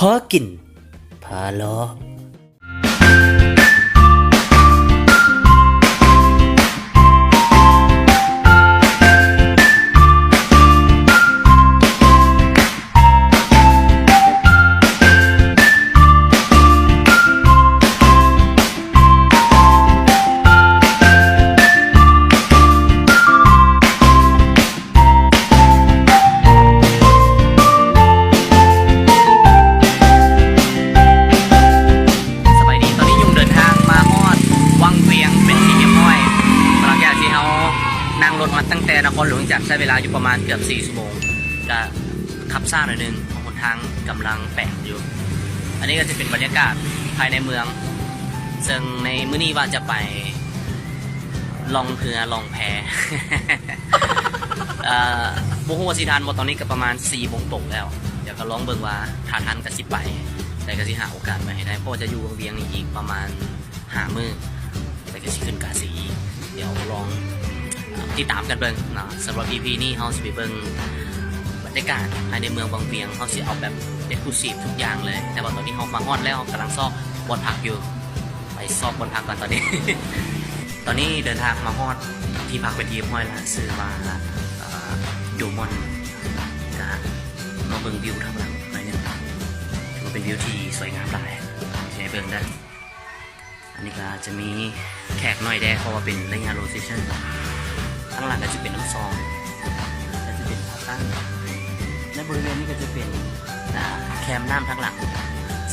ພໍກິນ ພາເລາະ. ສະບາຍດີ, ຕອນນີ້ຍຸ່ງເດີນທາງມາຮອດວັງວຽງເປັນທີ່ຮຽບຮ້ອຍ. ຫຼັງຈາກທີ່ເຮົານັ່ງລົດມາຕັ້ງແຕ່ນະຄອນຫຼວງວຽງຈັນ ໃຊ້ເວລາຢູ່ປະມານເກືອບສີ່ຊົ່ວໂມງ, ກະຂັບຊ້າໜ້ອຍໜຶ່ງ ເພາະຫົນທາງກຳລັງແປງຢູ່. ອັນນີ້ກໍຈະເປັນບັນຍາກາດພາຍໃນເມືອງ, ເຊິ່ງໃນມື້ນີ້ວ່າຈະໄປລ່ອງເຮືອລ່ອງແພ. ເອີ ບໍ່ຮູ້ວ່າຊິທັນບໍ່, ຕອນນີ້ກໍປະມານສີ່ໂມງຕົງແລ້ວ. ດຽວກໍລອງເບິ່ງວ່າຖ້າທັນກໍຊິໄປ, ແຕ່ກໍຊິຫາໂອກາດໄປໃຫ້ໄດ້, ເພາະວ່າຈະຢູ່ວັງວຽງນີ້ອີກປະມານຫ້າມື້ ແລ້ວກໍຊິຂຶ້ນກາສີອີກ. ດຽວລອງຕິດຕາມກັນເບິ່ງເນາະ. ສຳລັບອີພີນີ້ເຮົາຊິໄປເບິ່ງບັນຍາກາດພາຍໃນເມືອງວັງວຽງ, ເຮົາຊິເອົາແບບເອັກສະລູຊີບທຸກຢ່າງເລີຍ. ແຕ່ວ່າຕອນນີ້ເຮົາມາຮອດແລ້ວ, ເຮົາກຳລັງຊອກບ່ອນພັກຢູ່. ໄປຊອກບ່ອນພັກກ່ອນຕອນນີ້. ຕອນນີ້ເດີນທາງມາຮອດທີ່ພັກເປັນທີ່ຮຽບຮ້ອຍແລ້ວ, ຊື່ວ່າ ເອີ ດູມອນ. ກະມາເບິ່ງວິວທາງຫຼັງໜ້ອຍໜຶ່ງ, ຖືວ່າເປັນວິວທີ່ສວຍງາມຫຼາຍ, ຊິໃຫ້ເບິ່ງເດີ. ອັນນີ້ກະຈະມີແຂກໜ້ອຍແດ່ ເພາະວ່າເປັນໄລຍະໂລເຊຊັນ. ທາງຫຼັງກະຈະເປັນນ້ຳຊອງ, ກະຈະເປັນພາຕັ້ງ. ໃນບໍລິເວນນີ້ກະຈະເປັນ ອາ ແຄມນ້ຳທາງຫຼັງ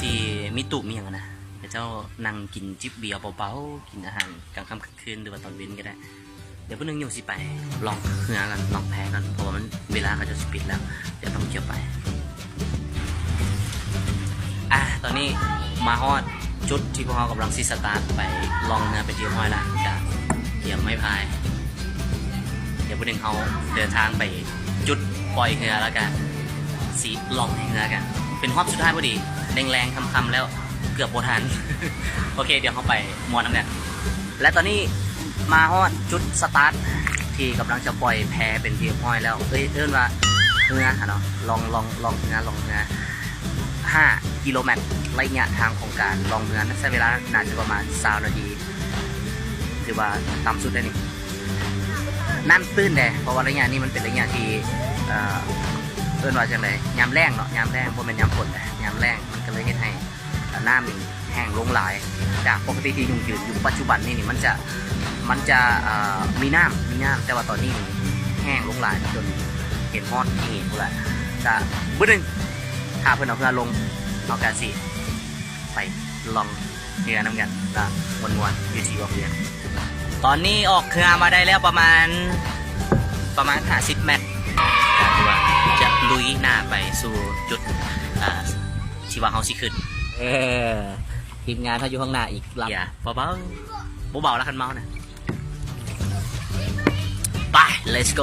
ທີ່ມີຕູບມີຫຍັງຫັ້ນນະ. ເຂົາເຈົ້ານັ່ງກິນຈິບເບຍເບົາໆ, ກິນອາຫານກາງຄ່ຳກາງຄືນ ຫຼືວ່າຕອນເວັນກໍໄດ້. ດຽວມື້ໜຶ່ງຢູ່ຊິໄປລ່ອງເຮືອກັນ, ລ່ອງແພກັນ, ເພາະວ່າມັນເວລາເຂົາເຈົ້າຊິປິດແລ້ວ, ດຽວຕ້ອງເຂົ້າໄປ. ອາ ຕອນນີ້ມາຮອດຈຸດທີ່ພວກເຮົາກຳລັງຊິສະຕາດໄປລ່ອງເຮືອເປັນທີ່ຮຽບຮ້ອຍແລ້ວ, ກະກຽມໄມ້ພາຍ. ດຽວມື້ໜຶ່ງເຮົາເດີນທາງໄປຈຸດປ່ອຍເຮືອ ແລ້ວກະຊິລ່ອງເຮືອກັນ. ເປັນຮອບສຸດທ້າຍພໍດີ, ແລງໆ ຄ່ຳໆ ແລ້ວ ເກືອບບໍ່ທັນ. ໂອເຄ, ດຽວເຮົາໄປມ່ວນນຳກັນ. ແລະ ຕອນນີ້ມາຮອດຈຸດສະຕາດທີ່ກຳລັງຈະປ່ອຍແພເປັນທີ່ຮຽບຮ້ອຍແລ້ວ, ເອີ້ນ ເອີ້ນວ່າເຮືອຫັ້ນເນາະ, ລ່ອງ ລ່ອງ ລ່ອງເຮືອ ລ່ອງເຮືອ ຫ້າກິໂລແມັດ. ໄລຍະທາງຂອງການລ່ອງເຮືອນັ້ນໃຊ້ເວລາໜ້າຈະປະມານຊາວນາທີ, ຖືວ່າຕ່ຳສຸດແລ້ວນີ້. ນ້ຳຕື້ນແດ່ ເພາະວ່າໄລຍະນີ້ມັນເປັນໄລຍະທີ່ ເອີ ເອີ້ນວ່າຈັ່ງໃດ, ຍາມແລ້ງເນາະ, ຍາມແລ້ງ, ບໍ່ແມ່ນຍາມຝົນເດ້, ຍາມແລ້ງ. ມັນກໍເລີຍເຮັດໃຫ້ ອາ ນ້ຳນີ້ແຫ້ງລົງຫຼາຍ ຈາກປົກກະຕິທີ່ຫຍຸ້ງຍືນຢູ່ປັດຈຸບັນນີ້ນີ້ ມັນຈະ ມັນຈະ ເອີ ມີນ້ຳ ມີນ້ຳ, ແຕ່ວ່າຕອນນີ້ນີ້ແຫ້ງລົງຫຼາຍ ຈົນເຫັນຮອດແຮງພຸ້ນລະ. ກະມື້ໜຶ່ງຖ້າເພິ່ນເອົາເຮືອລົງ ເຮົາກະຊິໄປລ່ອງເຮືອນຳກັນ ກະມ່ວນໆ ຢູ່ທີ່ວັງວຽງ. ຕອນນີ້ອອກເຮືອມາໄດ້ແລ້ວປະມານ ປະມານຫ້າສິບແມັດ ກະຖືວ່າຈະລຸຍໜ້າໄປສູ່ຈຸດ ອ່າ ທີ່ວ່າເຮົາຊິຂຶ້ນ. ເອີ ທີມງານເຮົາຢູ່ຂ້າງໜ້າອີກລຳ ເບາໆ ບໍ່ເບົາລະຄັນເມົານະ. ໄປ ເລັດໂກ.